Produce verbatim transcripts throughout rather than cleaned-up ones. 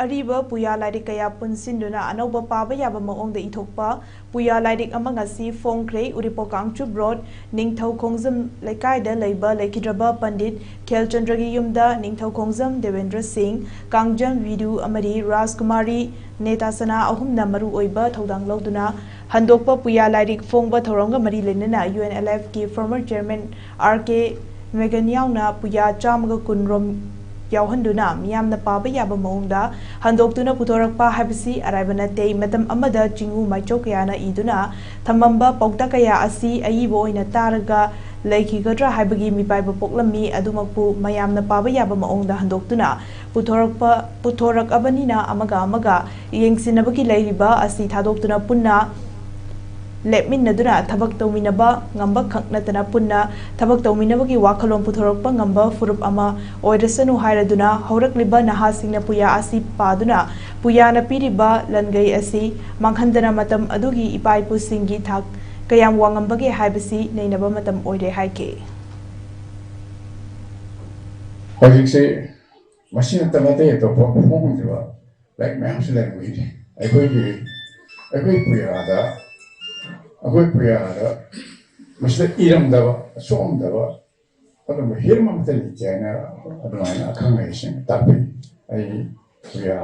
ꯑꯔꯤꯕ ꯄꯨꯌꯥ ꯂꯥꯏꯔꯤꯛ ꯀꯌꯥ ꯄꯨꯟꯁꯤꯟꯗꯨꯅ ꯑꯅꯧꯕ ꯄꯥꯕ ꯌꯥꯕ ꯃꯑꯣꯡꯗ ꯏꯊꯣꯛꯄ ꯄꯨꯌꯥ ꯂꯥꯏꯔꯤꯛ ꯑꯃ ꯉꯁꯤ ꯐꯣꯡꯈ꯭ꯔꯦ꯫ ꯎꯔꯤꯄꯣꯛ ꯀꯥꯡꯆꯨꯞ ꯔꯣꯗ ꯅꯤꯡꯊꯧ ꯈꯣꯡꯖꯝ ꯂꯩꯀꯥꯏꯗ ꯂꯩꯕ ꯂꯩꯈꯤꯗ꯭ꯔꯕ ꯄꯟꯗꯤꯠ ꯈꯦꯜꯆꯟꯗ꯭ꯔꯒꯤ ꯌꯨꯝꯗ ꯅꯤꯡꯊꯧ ꯈꯣꯡꯖꯝ ꯗꯦꯕꯦꯟꯗ꯭ꯔ ꯁꯤꯡ, ꯀꯥꯡꯖꯝ ꯚꯤꯗꯨ ꯑꯃꯗꯤ ꯔꯥꯖꯀꯨꯃꯥꯔꯤ ꯅꯦꯇꯥꯁꯅꯥ ꯑꯍꯨꯝꯅ ꯃꯔꯨ ꯑꯣꯏꯕ ꯊꯧꯗꯥꯡ ꯂꯧꯗꯨꯅ ꯍꯟꯗꯣꯛꯄ ꯄꯨꯌꯥ ꯂꯥꯏꯔꯤꯛ ꯐꯣꯡꯕ ꯊꯧꯔꯝꯒ ꯃꯔꯤ ꯂꯩꯅꯅ ꯌꯨ ꯑꯦꯟ ꯑꯦꯜ ꯑꯦꯐꯀꯤ ꯐꯣꯔꯃꯔ ꯆꯤꯌꯔꯃꯦꯟ ꯑꯥꯔ ꯀꯦ ꯃꯦꯒꯟ ꯌꯥꯎꯅ ꯄꯨꯌꯥ ꯆꯥꯝꯃꯒ ꯀꯨꯟ ꯔꯣꯝ ꯌꯥꯎꯍꯟꯗꯨꯅ ꯃꯤꯌꯥꯝꯅ ꯄꯥꯕ ꯌꯥꯕ ꯃꯑꯣꯡꯗ ꯍꯟꯗꯣꯛꯇꯨꯅ ꯄꯨꯊꯣꯔꯛꯄ ꯍꯥꯏꯕꯁꯤ ꯑꯔꯥꯏꯕ ꯅꯠꯇꯦ꯫ ꯃꯇꯝ ꯑꯃꯗ ꯆꯤꯡꯉꯨ ꯃꯥꯏꯆꯧ ꯀꯌꯥꯅ ꯏꯗꯨꯅ ꯊꯝꯃꯝꯕ ꯄꯥꯎꯇꯥꯛ ꯀꯌꯥ ꯑꯁꯤ ꯑꯏꯕ ꯑꯣꯏꯅ ꯇꯥꯔꯒ ꯂꯩꯈꯤꯒꯗ꯭ꯔꯥ ꯍꯥꯏꯕꯒꯤ ꯃꯤꯄꯥꯏꯕ ꯄꯣꯛꯂꯝꯃꯤ꯫ ꯑꯗꯨꯃꯛꯄꯨ ꯃꯌꯥꯝꯅ ꯄꯥꯕ ꯌꯥꯕ ꯃꯑꯣꯡꯗ ꯍꯟꯗꯣꯛꯇꯨꯅ ꯄꯨꯊꯣꯔꯛꯄ ꯄꯨꯊꯣꯔꯛꯑꯕꯅꯤꯅ ꯑꯃꯒ ꯑꯃꯒ ꯌꯦꯡꯁꯤꯟꯅꯕꯒꯤ ꯂꯩꯔꯤꯕ ꯑꯁꯤ ꯊꯥꯗꯣꯛꯇꯨꯅ ꯄꯨꯟꯅ ꯂꯦꯞꯃꯤꯟꯅꯗꯨꯅ ꯊꯕꯛ ꯇꯧꯃꯤꯟꯅꯕ ꯉꯝꯕ ꯈꯛ ꯅꯠꯇꯅ ꯄꯨꯟꯅ ꯊꯕꯛ ꯇꯧꯃꯤꯟꯅꯕꯒꯤ ꯋꯥꯈꯜꯂꯣꯟ ꯄꯨꯊꯣꯔꯛꯄ ꯉꯝꯕ ꯐꯨꯔꯨꯞ ꯑꯃ ꯑꯣꯏꯔꯁꯅꯨ ꯍꯥꯏꯔꯗꯨꯅ ꯍꯧꯔꯛꯂꯤꯕ ꯅꯍꯥꯁꯤꯡꯅ ꯄꯨꯌꯥ ꯑꯁꯤ ꯄꯥꯗꯨꯅ ꯄꯨꯌꯥꯅ ꯄꯤꯔꯤꯕ ꯂꯟꯒꯩ ꯑꯁꯤ ꯃꯥꯡꯍꯟꯗꯅ ꯃꯇꯝ ꯑꯗꯨꯒꯤ ꯏꯄꯥ ꯏꯄꯨꯁꯤꯡꯒꯤ ꯊꯥꯛ ꯀꯌꯥꯝ ꯋꯥꯡꯉꯝꯕꯒꯦ ꯍꯥꯏꯕꯁꯤ ꯅꯩꯅꯕ ꯃꯇꯝ ꯑꯣꯏꯔꯦ ꯍꯥꯏꯈꯤ꯫ ꯍꯧꯖꯤꯛꯁꯦ ꯃꯁꯤ ꯅꯠꯇꯕ ꯑꯇꯩ ꯑꯇꯣꯞꯄ ꯐꯣꯡꯗ꯭ꯔꯤꯕ ꯂꯥꯏꯔꯤꯛ ꯃꯌꯥꯝꯁꯨ ꯂꯩꯔꯝꯒꯅꯤ꯫ ꯑꯩꯈꯣꯏꯒꯤ ꯑꯩꯈꯣꯏ ꯄꯨꯌꯥꯗ ꯑꯩꯈꯣꯏ ꯄꯨꯌꯥꯗ ꯃꯁꯤꯗ ꯏꯔꯝꯗꯕ ꯁꯣꯛꯑꯝꯗꯕ ꯑꯗꯨꯝꯕ ꯍꯤꯔꯝ ꯑꯃꯠꯇ ꯂꯩꯇꯦ ꯍꯥꯏꯅ ꯑꯗꯨꯃꯥꯏꯅ ꯑꯈꯪ ꯑꯍꯩꯁꯤꯡꯅ ꯇꯥꯛꯄꯤ꯫ ꯑꯩ ꯄꯨꯌꯥ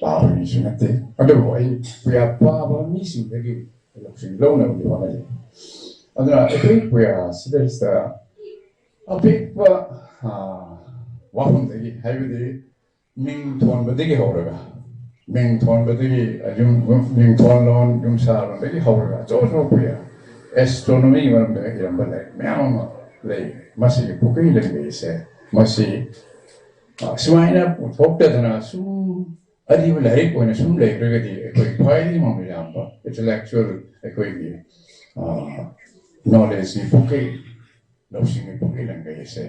ꯄꯥꯕ ꯃꯤꯁꯨ ꯅꯠꯇꯦ, ꯑꯗꯨꯕꯨ ꯑꯩ ꯄꯨꯌꯥ ꯄꯥꯕ ꯃꯤꯁꯤꯡꯗꯒꯤ ꯂꯧꯁꯤꯡ ꯂꯧꯅꯕꯗꯤ ꯍꯣꯠꯅꯖꯩ꯫ ꯑꯗꯨꯅ ꯑꯩꯈꯣꯏ ꯄꯨꯌꯥ ꯁꯤꯗꯩꯁꯤꯗ ꯑꯄꯤꯛꯄ ꯋꯥꯐꯝꯗꯒꯤ, ꯍꯥꯏꯕꯗꯤ ꯃꯤꯡ ꯊꯣꯟꯕꯗꯒꯤ ꯍꯧꯔꯒ ꯃꯤꯡ ꯊꯣꯟꯕꯗꯒꯤ ꯌꯨꯝ ꯃꯤꯡ ꯊꯣꯟꯂꯣꯟ ꯌꯨꯝ ꯁꯥꯕꯗꯒꯤ ꯍꯧꯔꯒ ꯑꯆꯧ ꯑꯆꯧꯕ ꯄꯨꯌꯥ ꯑꯦꯁꯇ꯭ꯔꯣꯅꯣꯃꯤꯒꯤ ꯃꯔꯝꯗ ꯏꯔꯝꯕ ꯂꯥꯏꯔꯤꯛ ꯃꯌꯥꯝ ꯑꯃ ꯂꯩ꯫ ꯃꯁꯤꯒꯤ ꯄꯨꯀꯩ ꯂꯩꯕꯤꯁꯦ ꯃꯁꯤ ꯁꯨꯃꯥꯏꯅ ꯄꯨꯊꯣꯛꯇꯗꯅ ꯁꯨꯝ ꯑꯔꯤꯕ ꯂꯥꯏꯔꯤꯛ ꯑꯣꯏꯅ ꯁꯨꯝ ꯂꯩꯈ꯭ꯔꯒꯗꯤ ꯑꯩꯈꯣꯏ ꯈ꯭ꯋꯥꯏꯗꯒꯤ ꯃꯃꯜ ꯌꯥꯝꯕ ꯏꯟꯇꯦꯂꯦꯛꯆꯨꯋꯦꯜ ꯑꯩꯈꯣꯏꯒꯤ ꯅꯣꯂꯦꯖꯀꯤ ꯄꯨꯀꯩ ꯂꯧꯁꯤꯡꯒꯤ ꯄꯨꯀꯩ ꯂꯪꯒꯩ ꯑꯁꯦ